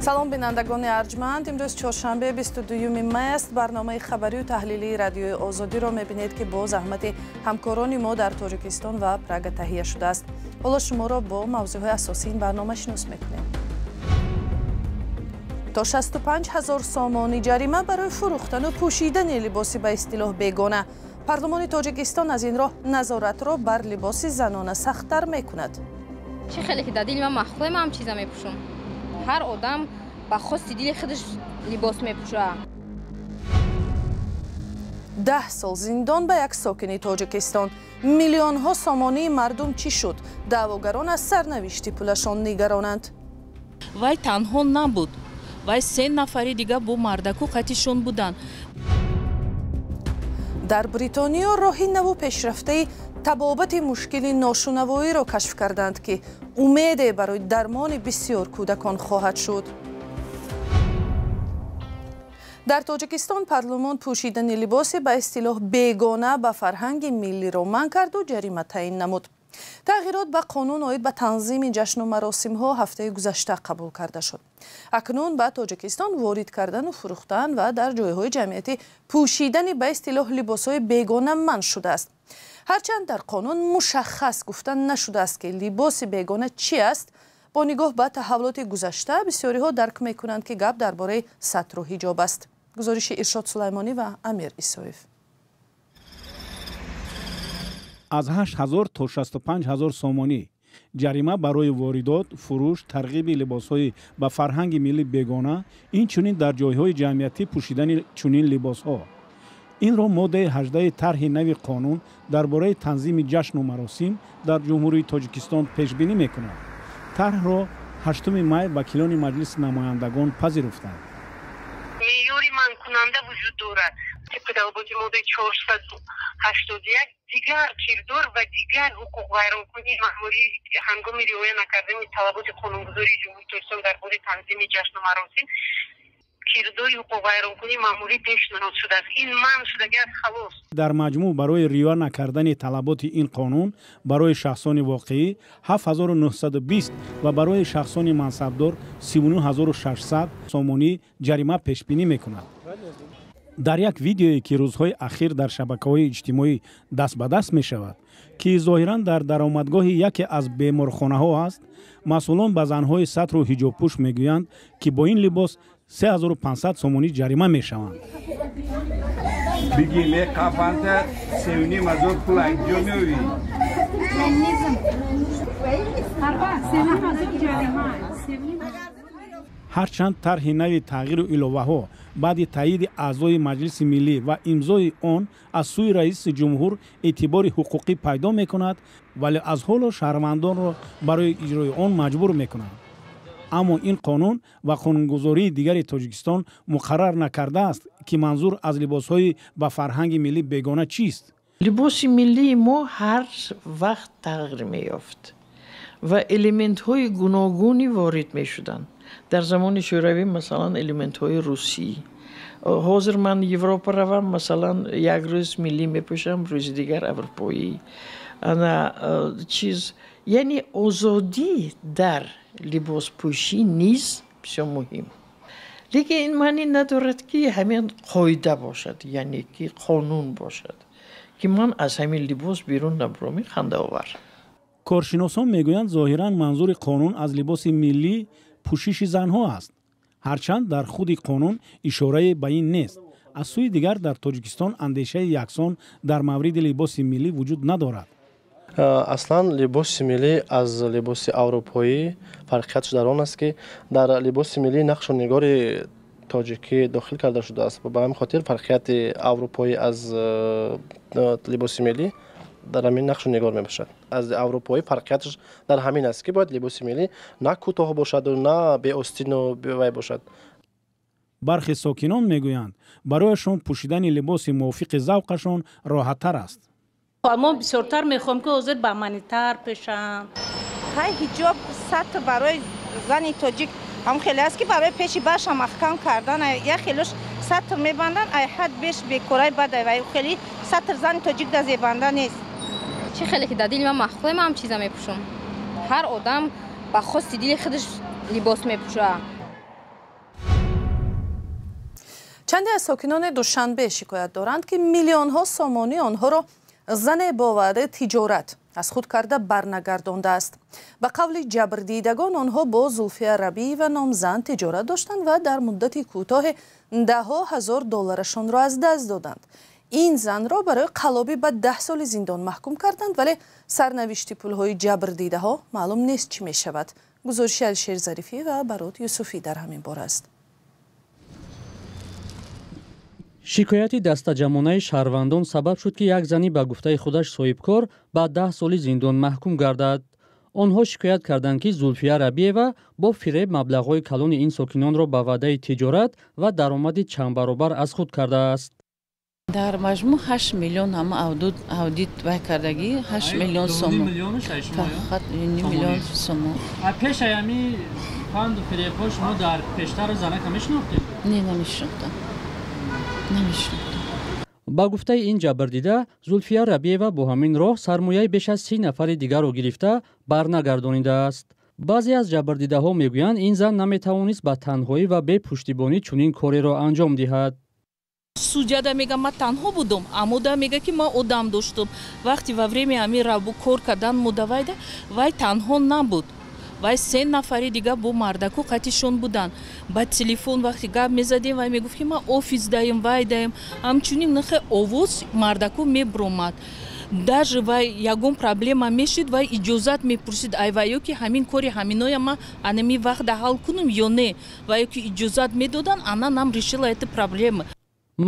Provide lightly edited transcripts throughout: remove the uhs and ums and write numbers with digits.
Салом, бинандагони арҷманд. Имрӯз чоршанбе, 22 май аст. Барномаи хабарию таҳлилии Радиои Озодиро мебинед, ки бо заҳмати ҳамкорони мо дар Тоҷикистон ва Прага таҳия шудааст. Ҳоло шуморо бо мавзӯъҳои асосии ин барнома шинос мекунем. То 65 ҳазор сомонӣ ҷарима барои фурӯхтану пӯшидани либоси ба истилоҳ бегона. Парлумони Тоҷикистон аз ин роҳ назоратро бар либоси занона сахттар мекунад. Чӣ хеле ки дар дили ман маъқуле, ман ҳам чиза мепӯшам. Ҳар одам ба хости дили худаш либос мепӯшад. 10 сол зиндон ба як сокини Тоҷикистон. Миллионҳо сомонии мардум чӣ шуд? Даъвогарон аз сарнавишти пулашон нигаронанд. Вай танҳо набуд, вай се нафари дига бо мардаку қатишон буданд. Дар Бритониё роҳи наву пешрафтаи табобати мушкили ношунавоиро кашф карданд, ки умеде барои дармони бисёр кӯдакон хоҳад шуд. Дар Тоҷикистон парлумон пӯшидани либоси ба истилоҳ бегона ба фарҳанги миллиро манъ карду ҷарима таъин намуд. Тағйирот ба қонун оид ба танзими ҷашну маросимҳо ҳафтаи гузашта қабул карда шуд. Акнун ба Тоҷикистон ворид кардану фурӯхтан ва дар ҷойҳои ҷамъиятӣ пӯшидани ба истилоҳ либосҳои бегона манъ шудааст. Ҳарчанд дар қонун мушаххас гуфта нашудааст, ки либоси бегона чӣ аст, бо нигоҳ ба таҳаввулоти гузашта бисёриҳо дарк мекунанд, ки гап дар бораи сатру ҳиҷоб аст. Гузориши Иршод Сулаймонӣ ва Амир Исоев. Аз 8 ҳазор то 65 ҳазор сомонӣ ҷарима барои воридот, фурӯш, тарғиби либосҳои ба фарҳанги миллӣ бегона, инчунин дар ҷойҳои ҷамъиятӣ пӯшидани чунин либосҳо. Инро моддаи 18 тарҳи нави қонун дар бораи танзими ҷашну маросим дар Ҷумҳурии Тоҷикистон пешбинӣ мекунад. Тарҳро 8 май вакилони Маҷлиси намояндагон пазируфтанд. Меъёри манъкунанда вуҷуд дорад. Тибқи талаботи моддаи 481, дигар кирдор ва дигар ҳуқуқвайронкунии маъмурӣ ҳангоми риоя накардани талаботи қонунгузории Ҷумҳурии Тоҷикистон дар бораи танзими ҷашну маросим, кирдори ҳуқуқвайронкунии маъмурӣ пешниҳод шудааст. Ин манъ шудаги аст, халос. Дар маҷмӯъ барои риоя накардани талаботи ин қонун барои шахсони воқеӣ 7920 ва барои шахсони мансабдор 39 600 сомонӣ ҷарима пешбинӣ мекунад. Дар як видеое, ки рӯзҳои ахир дар шабакаҳои иҷтимоӣ даст ба даст мешавад, ки зоҳиран дар даромадгоҳи яке аз беморхонаҳо аст, масъулон ба занҳои сатру ҳиҷобпӯш мегӯянд, ки бо ин либос 3500 сомонӣ ҷарима мешаванд. Биги ле қафанта 3,5 ҳазор пул ҷо меёвӣ. Ҳарчанд тарҳи нави тағйиру иловаҳо баъди таъйиди аъзои Маҷлиси миллӣ ва имзои он аз сӯи раиси ҷумҳур эътибори ҳуқуқӣ пайдо мекунад, вале аз ҳоло шаҳрвандонро барои иҷрои он маҷбур мекунанд. Аммо ин қонун ва қонунгузории дигари Тоҷикистон муқаррар накардааст, ки манзур аз либосҳои ба фарҳанги миллӣ бегона чист. Либоси миллии мо ҳар вақт тағйир меёфт ва элементҳои гуногунӣ ворид мешуданд. Дар замони Шӯравӣ, масалан, элементҳои русӣ. Ҳозир ман Европа равам, масалан, як рӯз миллӣ мепӯшам, рӯзи дигар аврупоӣ. Ана чиз, яъне озодӣ дар либоспӯшӣ низ бисёр муҳим, лекин ин маънӣ надорад, ки ҳамин қоида бошад, яъне ки қонун бошад, ки ман аз ҳамин либос берун набурам. Ин хандаовар. Коршиносон мегӯянд, зоҳиран манзури қонун аз либоси миллӣ пӯшиши занҳо аст, ҳарчанд дар худи қонун ишорае ба ин нест. Аз сӯи дигар, дар Тоҷикистон андешаи яксон дар мавриди либоси миллӣ вуҷуд надорад. Аслан либоси миллӣ аз либоси аврупоӣ фарқиятш дар он аст, ки дар либоси миллӣ нақшу нигори тоҷикӣ дохил карда шудааст. Ба ҳамин хотир фарқияти аврупоӣ аз либоси миллӣ дар ҳамин нақшу нигор мебошад. Аз аврупоӣ фарқияташ дар ҳамин аст, ки бояд либоси миллӣ на кӯтоҳ бошаду на беостину бевай бошад. Бархе сокинон мегӯянд, барояшон пӯшидани либоси мувофиқи завқашон роҳаттар аст. Мо бисёртар мехоҳем, ки ҳозир ба манитар пешам. Ҳай, ҳиҷоб, сатр барои зани тоҷик ҳам хеле аст, ки барои пеши баша маҳкам кардан. Як хелош сатр мебанданд, ай ҳад беш бекорай бадай, вай хеле сатр зани тоҷик да зебанда нест. Чӣ хеле ки дар дили ман маъқуле, ман ҳам чиза мепӯшам. Ҳар одам ба хости дили худаш либос мепӯшад. Чанде аз сокинони Душанбе шикоят доранд, ки миллионҳо сомонӣ онҳоро зане бо ваъдаи тиҷорат аз худ карда барнагардондааст. Ба қавли ҷабрдидагон, онҳо бо Зулфия Рабиева номзан тиҷорат доштанд ва дар муддати кӯтоҳе даҳҳо ҳазор долларашонро аз даст доданд. Ин занро барои қаллобӣ ба 10 соли зиндон маҳкум карданд, вале сарнавишти пулҳои ҷабрдидаҳо маълум нест чӣ мешавад. Гузориши Алишер Зарифӣ ва Барот Юсуфӣ дар ҳамин бора аст. Шикояти дастаҷамонаи шаҳрвандон сабаб шуд, ки як зани ба гуфтаи худаш соҳибкор ба 10 соли зиндон маҳкум гардад. Онҳо шикоят карданд, ки Зулфия Рабиева бо фиреб маблағҳои калони ин сокинонро ба ваъдаи тиҷорат ва даромади чандбаробар аз худ кардааст. Дар маҷмӯъ 8 миллион ҳама аудит вай кардагӣ, 8 миллион сомон. Фақат 9 миллион сомон. Пешаи ҳами фанду фиребҳо шумо дар пештар занака мешинохтед? Не, намешинохтам. Ба гуфтаи ин ҷабрдида, Зулфия Рабиева бо ҳамин роҳ сармояи беш аз 30 нафари дигарро гирифта барнагардонидааст. Баъзе аз ҷабрдидаҳо мегӯянд, ин зан наметавонист ба танҳоӣ ва бепуштибонӣ чунин кореро анҷом диҳад. Судяда мега, ман танҳо будум, амода мега, ки ман одам доштум. Вақти во время ҳамин рабу кор кардан мудавайда вай танҳо набуд. Вай 3 нафари дига бо мардаку қатишон буданд. Ба телефон вақти гап мезадем, вай мегуфт, ки ман офис даем, вай даем. Ҳамчунин нахе овоз мардаку мебромад. Даже вай ягон проблема мешид, вай иҷозат мепурсид, ай вайё ки ҳамин кори ҳаминоя ман анами вақта ҳал кунам ё не. Вайё ки иҷозат медоданд, она нам решила эта проблема.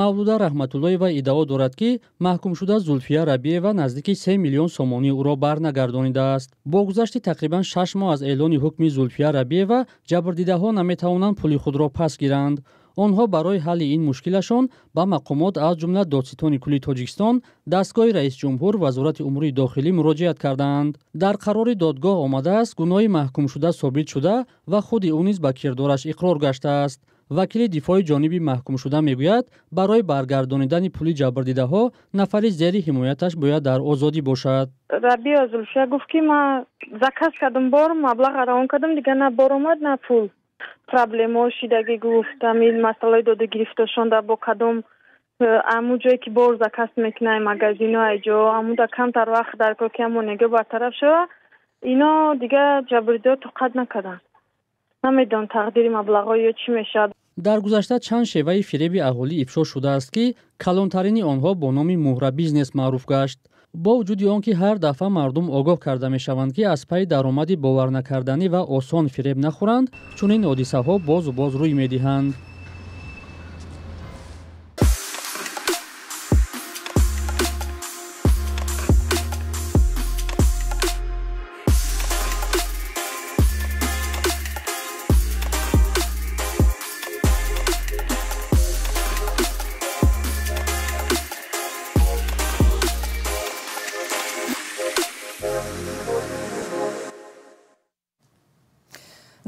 Мавлуда Раҳматуллоева иддао дорад, ки маҳкумшуда Зулфия Рабиева наздики 3 миллион сомонӣ ӯро барнагардонидааст. Бо гузашти тақрибан 6 моҳ аз эълони ҳукми Зулфия Рабиева, ҷабрдидаҳо наметавонанд пули худро пас гиранд. Онҳо барои ҳалли ин мушкилашон ба мақомот, аз ҷумла Додситони кулли Тоҷикистон, дастгоҳи раисҷумҳур, Вазорати умури дохилӣ муроҷиат кардаанд. Дар қарори додгоҳ омадааст, гуноҳи маҳкумшуда собит шуда ва худи ӯ низ ба кирдораш иқрор гаштааст. Вакили дифои ҷониби маҳкумшуда мегӯяд, барои баргардонидани пули ҷабрдидаҳо нафари зери ҳимояташ бояд дар озодӣ бошад. Рабиева Зулфия гуфт, ки ман заказ кардам бор, маблағ равон кардам, дига на бор омад, на пул. Проблемаҳо шидагӣ гуфт, ҳамин масъалаи доду гирифтошонда бо кадом аму ҷое ки бор заказ мекунай, магазино айҷо, амуда камтар вақт дар кор, ки амонега бартараф шава. Ино дига ҷабрдидаҳо тоқат накарданд. Намедонам тақдири маблағҳо ё чӣ мешавад. Дар гузашта чанд шеваи фиреби аҳолӣ ифшо шудааст, ки калонтарини онҳо бо номи муҳра бизнес маъруф гашт. Бо вуҷуди он ки ҳар дафъа мардум огоҳ карда мешаванд, ки аз пайи даромади боварнакарданӣ ва осон фиреб нахӯранд, чунин ҳодисаҳо бозу боз рӯй медиҳанд.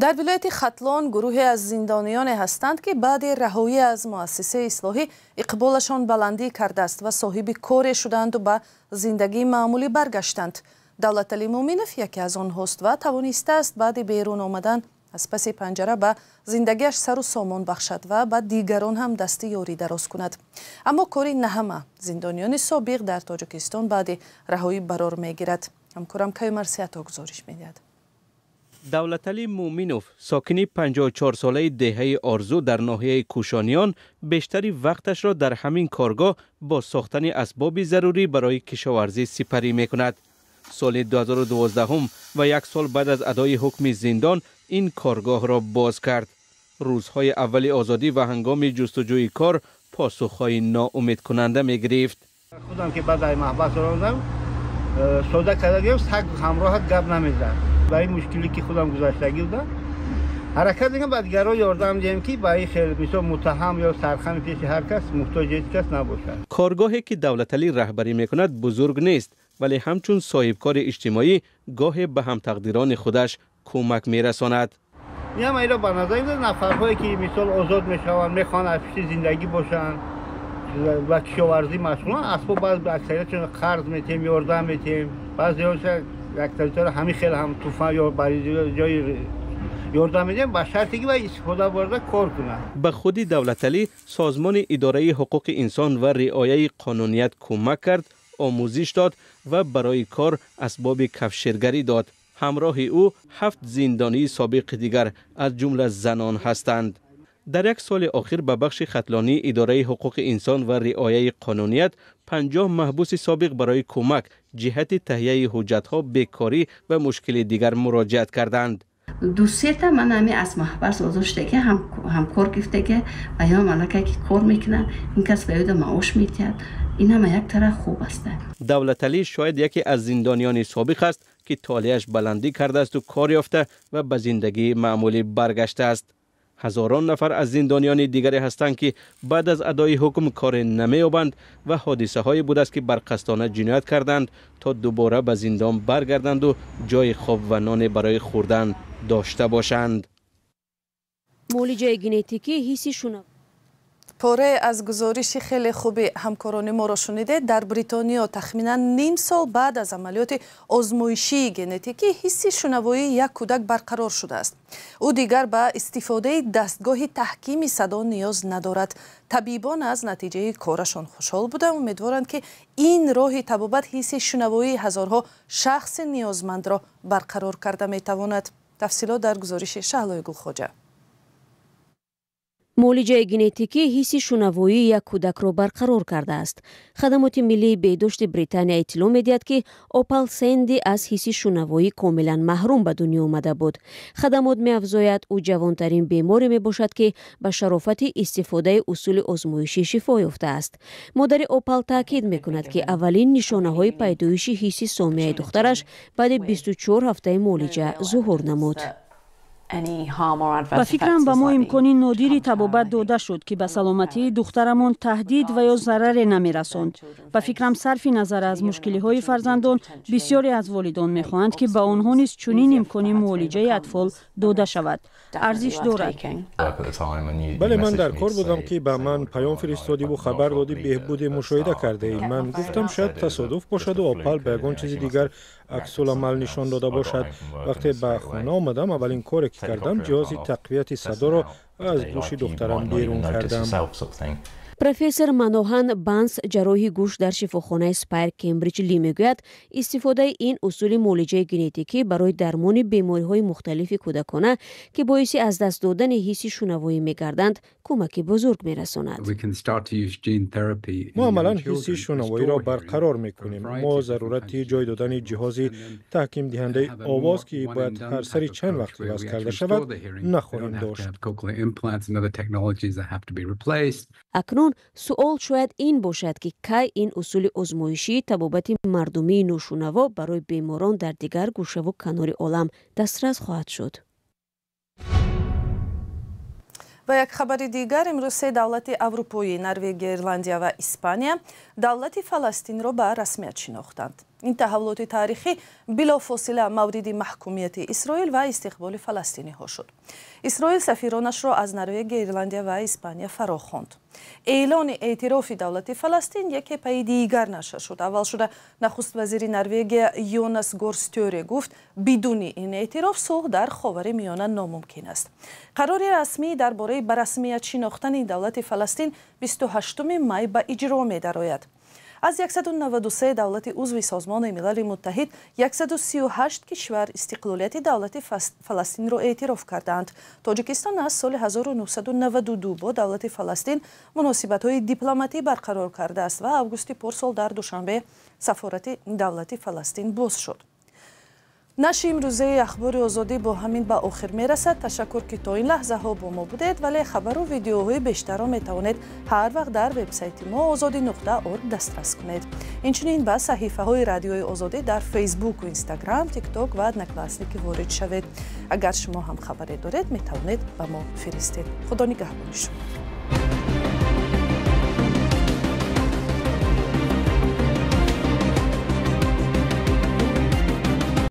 Дар вилояти Хатлон гурӯҳе аз зиндониёне ҳастанд, ки баъди раҳоӣ аз муассисаи ислоҳӣ иқболашон баландӣ кардааст ва соҳиби коре шуданду ба зиндагии маъмулӣ баргаштанд. Давлаталӣ Муъминов яке аз онҳост ва тавонистааст баъди берун омадан аз паси панҷара ба зиндагиаш сару сомон бахшад ва ба дигарон ҳам дасти ёрӣ дароз кунад. Аммо кори на ҳама зиндониёни собиқ дар Тоҷикистон баъди раҳоӣ барор мегирад. Ҳамкорам Каюмар Сиато гузориш медиҳад. Давлаталӣ Муъминов, сокини 54-солаи деҳаи Орзу дар ноҳияи Кӯшониён, бештари вақташро дар ҳамин коргоҳ бо сохтани асбоби зарурӣ барои кишоварзӣ сипарӣ мекунад. Соли 2012 ва як сол баъд аз адои ҳукми зиндон ин коргоҳро боз кард. Рӯзҳои аввали озодӣ ва ҳангоми ҷустуҷӯи кор посухҳои ноумедкунанда мегирифт. Худам ки баъд аз маҳбас омадам, сода карда гирем, саг ҳамроҳат гап намезад. Ба ин мушкиле ки худам гузаштагӣ будам, ҳаракат мекунам ба дигарон ёрдам диҳем, ки ба ин хел мисол муттаҳам ё сархами пеши ҳар кас муҳтоҷи ҳеҷ кас набошад. Коргоҳе ки Давлаталӣ раҳбарӣ мекунад бузург нест, вале ҳамчун соҳибкори иҷтимоӣ гоҳе ба ҳамтақдирони худаш кӯмак мерасонад. Ин ҳама иро ба назар гирифта, нафарҳое ки мисол озод мешаванд, мехоҳанд аз пишти зиндагӣ бошанд ва кишоварзӣ машғуланд, асбоб баъз аксариятшон қарз метиҳем, ёрдам метиҳем. Баъзеҳоша аксариятро ҳамин хел ҳам туфан ё ба ҷои Ёрдам медиҳем ба шарте ки вай истифода бурда кор кунад. Ба худи Давлаталӣ созмони идораи ҳуқуқи инсон ва риояи қонуният кӯмак кард, омӯзиш дод ва барои кор асбоби кафшергарӣ дод. Ҳамроҳи ӯ 7 зиндонии собиқи дигар аз ҷумла занон ҳастанд. Дар як соли охир ба бахши хатлонии идораи ҳуқуқи инсон ва риояи қонуният 50 маҳбуси собиқ барои кӯмак ҷиҳати таҳияи ҳуҷҷатҳо, бекорӣ ва мушкили дигар муроҷиат карданд. Ду сета ман ҳами аз маҳбас озод шудаги, ҳамкор гирифтаги ва ё малака ки кор мекунанд, ин кас ба ёда маош медиҳад. Ин ҳама як тараф хуб аст. Давлаталӣ шояд яке аз зиндониёни собиқ аст ки толеаш баландӣ кардааст ва кор ёфта ва ба зиндагии маъмулӣ баргаштааст. Ҳазорон нафар аз зиндониёни дигаре ҳастанд ки баъд аз адои ҳукм коре намеёбанд ва ҳодисаҳое будааст ки барқасдона ҷиноят карданд то дубора ба зиндон баргарданд ва ҷои хоб ва ноне барои хӯрдан дошта бошанд. Муолиҷаи генетикӣ ҳисси шунав. Пора аз гузориши хеле хуби ҳамкорони моро шунидед. Дар Бритониё тахминан ним сол баъд аз амалиёти озмоишии генетикӣ ҳисси шунавоии як кӯдак барқарор шудааст. Ӯ дигар ба истифодаи дастгоҳи таҳкими садо ниёз надорад. Табибон аз натиҷаи корашон хушҳол буда, умедворанд ки ин роҳи табобат ҳисси шунавоии ҳазорҳо шахси ниёзмандро барқарор карда метавонад. Тафсилот дар гузориши Шаҳлои Гулхоҷа. Муолиҷаи генетикӣ ҳисси шунавоии як кӯдакро барқарор кардааст. Хадамоти миллии беҳдошти Британия иттилоъ медиҳад, ки Опал Сенди аз ҳисси шунавоӣ комилан маҳрум ба дунё омада буд. Хадамот меафзояд, ӯ ҷавонтарин беморе мебошад, ки ба шарофати истифодаи усули озмоишӣ шифо ёфтааст. Модари Опал таъкид мекунад, ки аввалин нишонаҳои пайдоиши ҳисси сомияи духтараш баъди 24 ҳафтаи муолиҷа зуҳур намуд. Ба фикрам, ба мо имкони нодири табобат дода шуд, ки ба саломатии духтарамон таҳдид ва ё зараре намерасонд. Ба фикрам, сарфи назар аз мушкилиҳои фарзандон, бисёре аз волидон мехоҳанд, ки ба онҳо низ чунин имкони муолиҷаи атфол дода шавад. Арзиш дорад. Бале, ман дар кор будам, ки ба ман паём фиристодиву хабар додӣ беҳбуде мушоҳида кардаӣ. Ман гуфтам, шояд тасодуф бошаду Опал ба ягон чизи дигар аксуламал нишон дода бошад. Вақте ба хона омадам, аввалин коре ки кардам, ҷиҳози тақвияти садоро аз гӯши духтарам берун кардам. Профессор Маноҳан Банс, ҷарроҳи гӯш дар шифохонаи Спайр Кембриҷ Ли, мегӯяд, истифодаи ин усули муолиҷаи генетикӣ барои дармони бемориҳои мухталифи кӯдакона, ки боиси аз даст додани ҳисси шунавоӣ мегарданд, кӯмаки бузург мерасонад. Мо амалан ҳисси шунавоиро барқарор мекунем. Мо зарурати ҷой додани ҷиҳози таҳкимдиҳандаи овоз, ки бояд ҳар сари чанд вақт иваз карда шавад, нахоҳем дошт. Акнун суол шояд ин бошад, ки кай ин усули озмоишии табобати мардумии ношунаво барои беморон дар дигар гӯшаву канори олам дастрас хоҳад шуд. Ва як хабари дигар: имрӯз се давлати аврупоӣ, Норвегия, Ирландия ва Испания, давлати Фаластинро ба расмият шинохтанд. Ин таҳаввулоти таърихӣ билофосила мавриди маҳкумияти Исроил ва истиқболи фаластиниҳо шуд. Исроил сафиронашро аз Норвегия, Ирландия ва Испания фаро хонд. Эълони эътирофи давлати Фаластин яке пайи дигар нашр шуд. Аввал шуда нахуст вазири Норвегия Йонас Гор Стёре гуфт, бидуни ин эътироф сулҳ дар Ховари Миёна номумкин аст. Қарори расмӣ дар бораи ба расмият шинохтани давлати Фаластин 28 май ба иҷро медарояд. Аз 193 давлати узви Созмони Милали Муттаҳид 138 кишвар истиқлолияти давлати Фаластинро эътироф кардаанд. Тоҷикистон аз соли 1992 бо давлати Фаластин муносибатҳои дипломатӣ барқарор кардааст ва августи порсол дар Душанбе сафорати давлати Фаластин боз шуд. Нашри имрӯзаи Ахбори Озодӣ бо ҳамин ба охир мерасад. Ташаккур, ки то ин лаҳзаҳо бо мо будед, вале хабару видеоҳои бештарро метавонед ҳар вақт дар вебсайти мо озодӣ.орг дастрас кунед. Инчунин ба саҳифаҳои Радиои Озодӣ дар Фейсбуку, Инстаграм, Тикток ва Одноклассники ворид шавед. Агар шумо ҳам хабаре доред, метавонед ба мо фиристед. Худо нигаҳбони шумо.